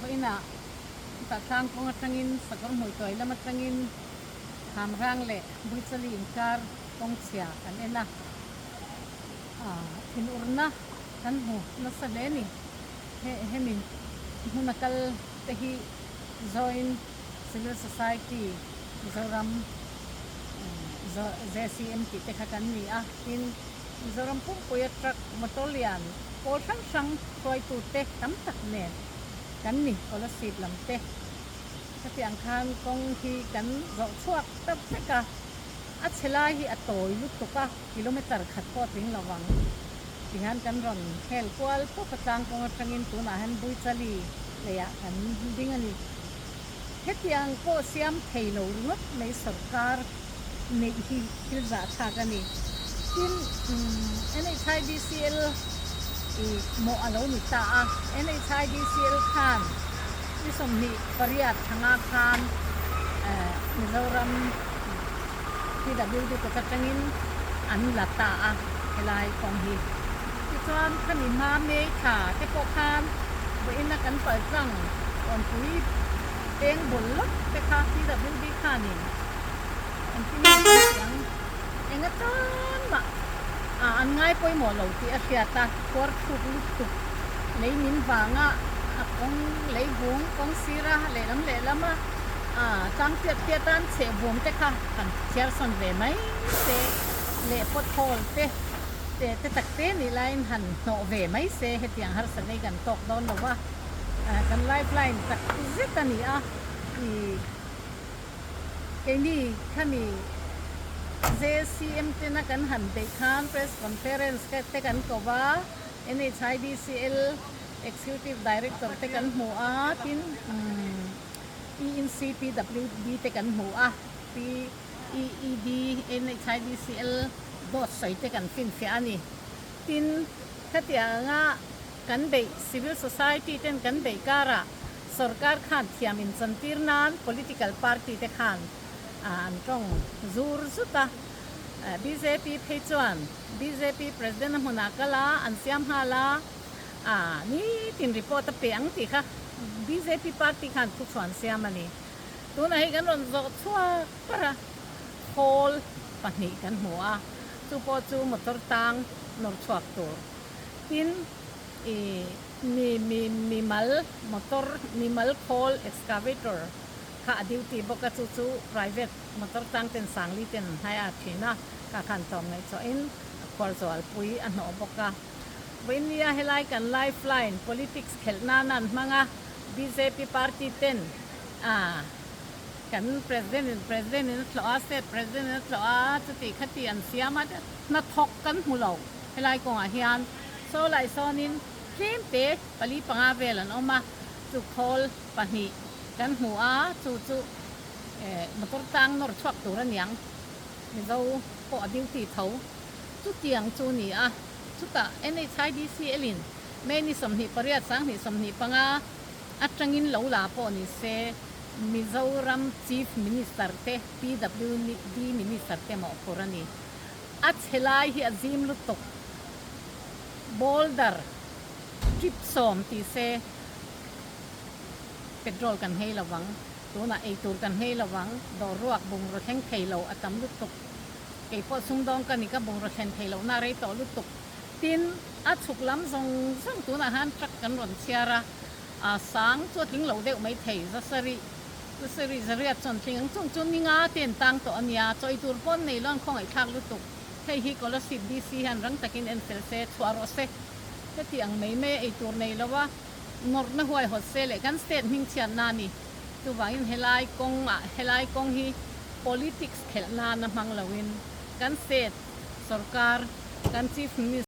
Vawiinah chutah tlang kawng atangin sakawr hmuituai lam atangin Khamrang leh Buichali inkar kawng chhia kan en a, thinurna kan hmu nasa hle a ni. Hemi hmuna kal te hi Joint Civil Society Mizoram JCM tih te kha kan ni a, tin Mizoram pumpuia truck motor lian pawl hrang hrang hruaitute tam tak nen kan ni Kolasib lam te. Hetiang khan kawng hi kan zawh chhuak ta vek a, a chhe lai hi a tawi lutuk a, kilometer khat pawh a tling lo vang. Tihian kan rawn hel kual pawp a tlang kawng atangin tunah hian Buichali leiah kan ding a ni. Hetiang pawh siam thei lo ringawt mai sorkar neih hi thil zahthlak a ni. Tin, NHIDCL ih mawh a lo ni ta a, NHIDCL khan ni 28 thanga khan Mizoram PWD kut atangin an la ta a helai kawng hi. Tichuan khami hma May thla te pawh khan vawiina kan paltlang Kawnpui peng bul lawk te kha PWD khanin engtin nge kan tih ang? Eng atan mah an ngai pawimawh lo tih a hriat a, khuar thluk lutuk lei min vanga a kawng lei vung kawng sira lehlam lehlama tlang tiat tiat a an chheh vum te kha han chhiar sawn ve mai se leh pothole te te te tak te nih laiin han hnawh ve mai se hetiang harsat hi kan tawk dawn lo va, kan lifeline tak zet a ni a. Keini khami JCM tena kan han beih khan press conference te kan ko va, NHIDCL Executive Director te kan hmu a, tin ENCPWD te kan hmu a, PEED, NHIDCL dawt sawi te kan finfiah a ni. Tin, khatianga kan beih civil society ten kan beih karah Sorkar khan thiam inchantir nan political party te khan an tawng zur zut a. Bjp phei chuan bjp president a hmunah kal a, an siam nghal a, nitin report a pe ang tih kha bjp party khan thuchhuan siam a ni. Tunah hi kan rawn zawh chhuak par a, khawl pahnih kan hmu a, chu pawh chu motor tang nawr chhuak tur. Tin, ih. Mi mi mimal motor mimal khawl excavator kha a duty bawk a chu chu private motor tang ten sangli ten an hnai a thin a kha khan tlawm ngaihtuahin a khuar zualpui a hnawh bawk a. Vawinia helai kan lifeline politics khelh nana an hmang a bjp party ten a kan president in president in a tlawh a state president in a tlawh a chuti khati an siam a hnathawk kan hmu lo helai kawngah hian Saw lai sawnin tlem te pali panga vel an awm a, chu khawl pahnih kan hmu a, chu chu motor tang nawr chhuak tur a niang, Mizo pawh a duty tho. Chutiang chu ni a, chutah NHIDCL in May ni 28 2025 atangin lo la pawh ni se Mizoram Chief Minister te PWD Minister te mawhphur a ni. A chhe lai hi a zim lutuk. Boulder trip sawm ti se petrol kan nghei lo vang, tunah eitur kan nghei lo vang, dawr ruak bungraw thleng thei lo a tam lutuk. Kei pawh sumdawng ka ni ka bungraw thlen thei lohna a rei tawh lutuk. Tin, a chhuk lam zawng zawng tunah khan truck kan rawn chhiar a, a sang chu a tling lo deuh mai thei, zasarih zasarih zariat chuan tling ang chung chu ni nga te an tang tawh a nia, chaw eitur pawn nei lo an khawngaih thlak lutuk. Hei hi Kolasib DC hian rang takin en fel se, chhuah rawh se. Heti ang mai mai a eitur nei lo a, nawrhna huaihawt se leh kan state hmingchhiatna a ni. Chuvangin helai kawngah helai kawng hi politics khelh nana hmang loin kan state sorkar, kan Chief Minister,